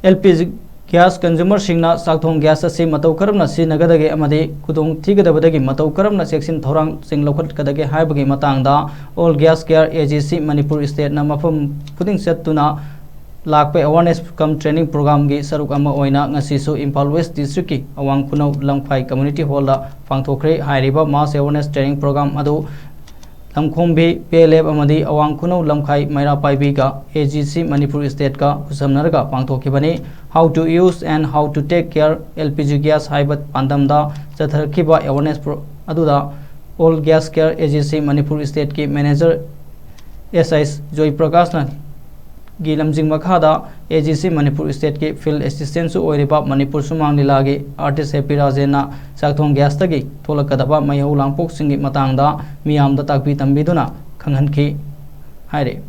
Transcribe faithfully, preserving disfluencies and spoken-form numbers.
L P G gas ꯀꯟꯖꯨꯃꯔꯁꯤꯡꯅ ꯆꯥꯛꯊꯣꯡ gas ꯑꯁꯤ ꯃꯇꯧ ꯀꯔꯝꯅ ꯁꯤꯖꯤꯟꯅꯒꯗꯒꯦ ꯑꯃꯗꯤ ꯈꯨꯗꯣꯡ ꯊꯤꯒꯗꯕꯗꯒꯤ ꯃꯇꯧ ꯀꯔꯝꯅ ꯆꯦꯛꯁꯤꯟ ꯊꯧꯔꯥꯡꯁꯤꯡ ꯂꯧꯈꯠꯀꯗꯒꯦ ꯍꯥꯏꯕꯒꯤ ꯃꯇꯥꯡꯗ All Gas Care A G C Manipur ꯁ꯭ꯇꯦꯠꯅ ꯃꯐꯝ ꯈꯨꯗꯤꯡ ꯆꯠꯇꯨꯅ ꯂꯥꯛꯄ awareness cum training programꯒꯤ ꯁꯔꯨꯛ ꯑꯃ ꯑꯣꯏꯅ ꯉꯁꯤꯁꯨ ꯏꯝꯐꯥꯜ ꯋꯦꯁ ꯗꯤꯁꯇ꯭ꯔꯤꯛꯀꯤ ꯑꯋꯥꯡ ꯈꯨꯅꯧ ꯂꯝꯈꯥꯏ ꯀꯝꯃ꯭ꯌꯨꯅꯤꯇꯤ ꯍꯣꯜꯗ ꯄꯥꯡꯊꯣꯛꯈ꯭ꯔꯦ꯫ ꯍꯥꯏꯔꯤꯕ mass awareness training program ꯑꯗꯨ ꯂꯝꯈꯣꯡꯕꯤ ꯄꯦꯂꯦꯞ ꯑꯃꯗꯤ ꯑꯋꯥꯡ ꯈꯨꯅꯧ ꯂꯝꯈꯥꯏ ꯃꯩꯔꯥ ꯄꯥꯏꯕꯤꯒ A G C Manipur ꯁ꯭ꯇꯦꯠꯀ ꯈꯨꯠꯁꯝꯅꯔꯒ ꯄꯥꯡꯊꯣꯛꯈꯤꯕꯅꯤ꯫ How to use and how to take care L P G gas ꯍꯥꯏꯕ ꯄꯥꯟꯗꯝꯗ ꯆꯠꯊꯔꯛꯈꯤꯕ awareness pro-, ꯑꯗꯨꯗ All Gas Care A G C Manipur ꯁ꯭ꯇꯦꯠꯀꯤ ꯃꯦꯅꯦꯖꯔ ꯑꯦꯁ ꯑꯥꯏ ꯖꯣꯏ ꯄ꯭ꯔꯀꯥꯁꯅ ꯒꯤ ꯂꯝꯖꯤꯡ ꯃꯈꯥꯗ A G C ꯃꯅꯤꯄꯨꯔ ꯁ꯭ꯇꯦꯠꯀꯤ ꯐꯤꯜꯗ ꯑꯦꯁꯤꯁꯇꯦꯟꯁꯨ ꯑꯣꯏꯔꯤꯕ ꯃꯅꯤꯄꯨꯔ ꯁꯨꯃꯥꯡ ꯂꯤꯂꯥꯒꯤ ꯑꯥꯔꯇꯤꯁ ꯍꯦꯄꯤ ꯔꯥꯖꯦꯟꯅ ꯆꯥꯛꯊꯣꯡ ꯒ꯭ꯌꯥꯁꯇꯒꯤ ꯊꯣꯛꯂꯛꯀꯗꯕ ꯃꯩꯍꯧ ꯂꯥꯡꯄꯣꯛꯁꯤꯡꯒꯤ ꯃꯇꯥꯡꯗ ꯃꯤꯌꯥꯝꯗ ꯇꯥꯛꯄꯤ ꯇꯝꯕꯤꯗꯨꯅ ꯈꯪꯍꯟꯈꯤ ꯍꯥꯏꯔꯤ꯫